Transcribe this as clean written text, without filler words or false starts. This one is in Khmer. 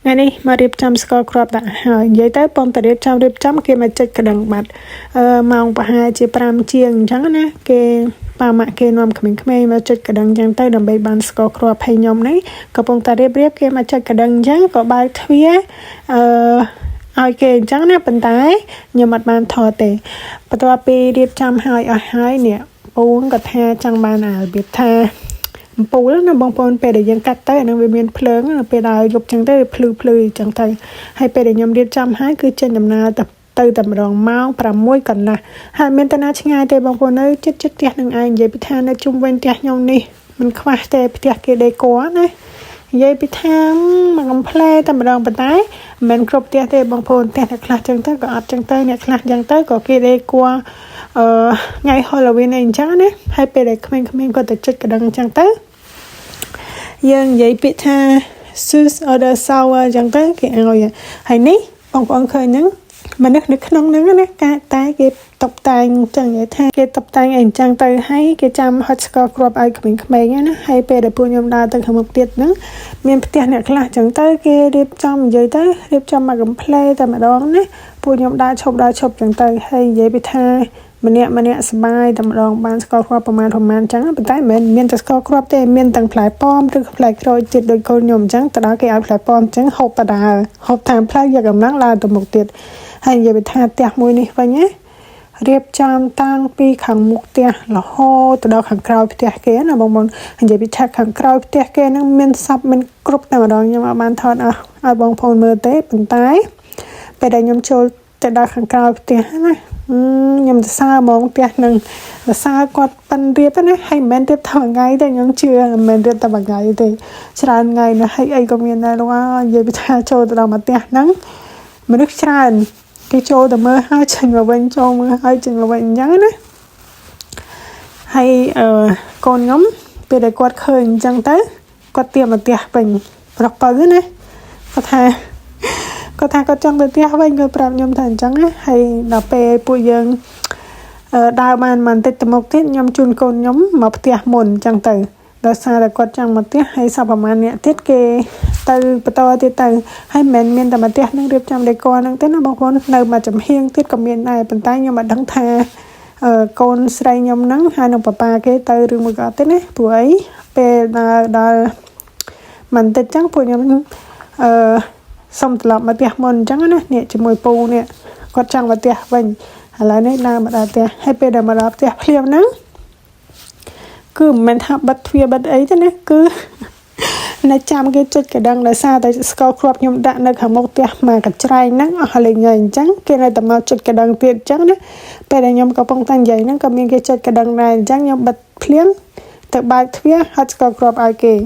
ថ្ងៃនេះមករៀបចំស្ករគ្រាប់ដាក់ហើយនិយាយទៅប៉ុនតែរៀបចំរៀបចំគេមកចុចកណ្ដឹងបាត់អឺម៉ោងប្រហែលជា5ជាងអញ្ចឹងណាគេប៉ាម៉ាក់គេនាំក្មេងៗមកចុចកណ្ដឹងអញ្ចឹងទៅដើម្បីបានស្ករគ្រាប់ឲ្យខ្ញុំនេះកំពុងតែរៀបរៀបគេមកចុចកណ្ដឹងអញ្ចឹងក៏បើកទ្វារអឺឲ្យគេអញ្ចឹងណាប៉ុន្តែខ្ញុំអត់បានថតទេបន្ទាប់ពីរៀបចំហើយអស់ហើយនេះពូក៏ថាចង់បានអារបៀបថាអំពូលណាបងប្អូនពេលដែលយើងកាត់ទៅអានឹងវាមានភ្លើងពេលដល់យប់ចឹងទៅវាភ្លឺភ្លឺចឹងទៅហើយពេលដែលខ្ញុំរៀបចំហើយគឺចេញដំណើរទៅទៅតែម្ដងម៉ោង6កន្លះហើយមានតាណាឆ្ងាយទេបងប្អូននៅចិត្តចិត្តផ្ទះនឹងឯងនិយាយពីថានៅជុំវិញផ្ទះខ្ញុំនេះមិនខ្វះទេផ្ទះគេដេកណានិយាយពីថាមកកំ pl ែតែម្ដងប៉ុន្តែមិនមែនគ្រប់ផ្ទះទេបងប្អូនផ្ទះអ្នកខ្លះចឹងទៅក៏អត់ចឹងទៅអ្នកខ្លះចឹងទៅក៏គេដេកអឺថ្ងៃ Halloween អីអញ្ចឹងណាហើយពេលដែលក្មេងៗគាត់ទៅចុចកណ្ដឹងអញ្ចឹងទៅយើងនិយាយពាក្យថា süß oder sauer អញ្ចឹងទៅគេឲ្យហើយនេះបងប្អូនឃើញហ្នឹងមនុស្សនៅក្នុងហ្នឹងណាកាតែគេតុបតែងចឹងនិយាយថាគេតុបតែងអីអញ្ចឹងទៅហើយគេចាំហុចស្ករគ្រាប់ឲ្យក្មេងៗណាហើយពេលដែលពួកខ្ញុំដើរទៅខាងមុខទៀតហ្នឹងមានផ្ទះអ្នកខ្លះចឹងទៅគេរៀបចំនិយាយទៅរៀបចំមកកំ pl ែតែម្ដងណាពួកខ្ញុំដើរឈប់ដើរឈប់ចឹងទៅហើយនិយាយពីថាម្នាក់ម្នាក់សបាយតែម្ដងបានស្ករគ្រាប់ប្រមាណប្រមាណអញ្ចឹងប៉ុន្តែមិនមែនមានតែស្ករគ្រាប់ទេមានទាំងផ្លែប៉ោមឬផ្លែក្រូចទៀតដូចកូនខ្ញុំអញ្ចឹងទៅដល់គេឲ្យផ្លែប៉ោមអញ្ចឹងហូបបដាហូបតាមផ្លូវយកកម្លាំងឡើងទៅមុខទៀតហើយនិយាយពីថាផ្ទះមួយនេះវិញណារៀបចំតាំងពីខាងមុខផ្ទះរហូតទៅដល់ខាងក្រោយផ្ទះគេណាបងប្អូននិយាយពីថាខាងក្រោយផ្ទះគេហ្នឹងមានសពមានគ្រប់តែម្ដងខ្ញុំអត់បានថតឲ្យបងប្អូនមើលទេប៉ុន្តែពេលដែលខ្ញុំចូលទៅដល់ខាងក្រោយផ្ទះណាខ្ញុំសរសើរហ្មងផ្ទះនឹងសរសើរគាត់ប៉ិនរៀបណាហើយមិនមែនរៀបតែមួយថ្ងៃទេខ្ញុំជឿមិនមែនរៀបតែមួយថ្ងៃទេច្រើនថ្ងៃណាស់ហើយអីក៏មានដែរលោកអើយនិយាយពីថាចូលទៅដល់មកផ្ទះហ្នឹងមនុស្សច្រើនគេចូលទៅមើលហើយចេញមកវិញចូលមើលហើយចេញមកវិញអញ្ចឹងណាហើយអឺកូនខ្ញុំពេលដែលគាត់ឃើញអញ្ចឹងទៅគាត់ទៀមមកផ្ទះវិញប្រុសពៅណាគាត់ថាគាត់ថាគាត់ចង់ទៅផ្ទះវិញគាត់ប្រាប់ខ្ញុំថាអញ្ចឹងណាហើយដល់ពេលពួកយើងដើរបានបន្តិចទៅមុខទៀតខ្ញុំជូនកូនខ្ញុំមកផ្ទះមុនអញ្ចឹងទៅដោយសារតែគាត់ចង់មកផ្ទះហើយសប្ប្រហែលអ្នកទៀតគេទៅបន្តទៀតទៅហើយមិនមែនមានតែមកផ្ទះនឹងរៀបចំដេកហ្នឹងទេណាបងប្អូននៅមួយចំហៀងទៀតក៏មានដែរប៉ុន្តែខ្ញុំមិនដឹងថាអឺកូនស្រីខ្ញុំហ្នឹងហើយនឹងប៉ាប៉ាគេទៅឬមួយក៏អត់ទេណាព្រោះអីពេលដើរដល់បន្តិចចឹងពួកខ្ញុំអឺសុំត្រឡប់មកផ្ទះមុនអញ្ចឹងណានេះជាមួយពូនេះគាត់ចង់មកផ្ទះវិញឥឡូវនេះដើរមកដល់ផ្ទះហើយពេលដែលមកដល់ផ្ទះភ្លាមហ្នឹងគឺមិនមែនថាបិទទ្វារបិទអីទេណាគឺនៅចាំគេចុចកណ្ដឹងដោយសារតែស្ករគ្រាប់ខ្ញុំដាក់នៅខាងមុខផ្ទះមកកច្រែងហ្នឹងអស់លេងហើយអញ្ចឹងគេនៅតែមកចុចកណ្ដឹងទៀតអញ្ចឹងណាពេលដែលខ្ញុំកំពុងតែនិយាយហ្នឹងក៏មានគេចុចកណ្ដឹងដែរអញ្ចឹងខ្ញុំបិទភ្លាមទៅបើកទ្វារហុចស្ករគ្រាប់ឲ្យគេ។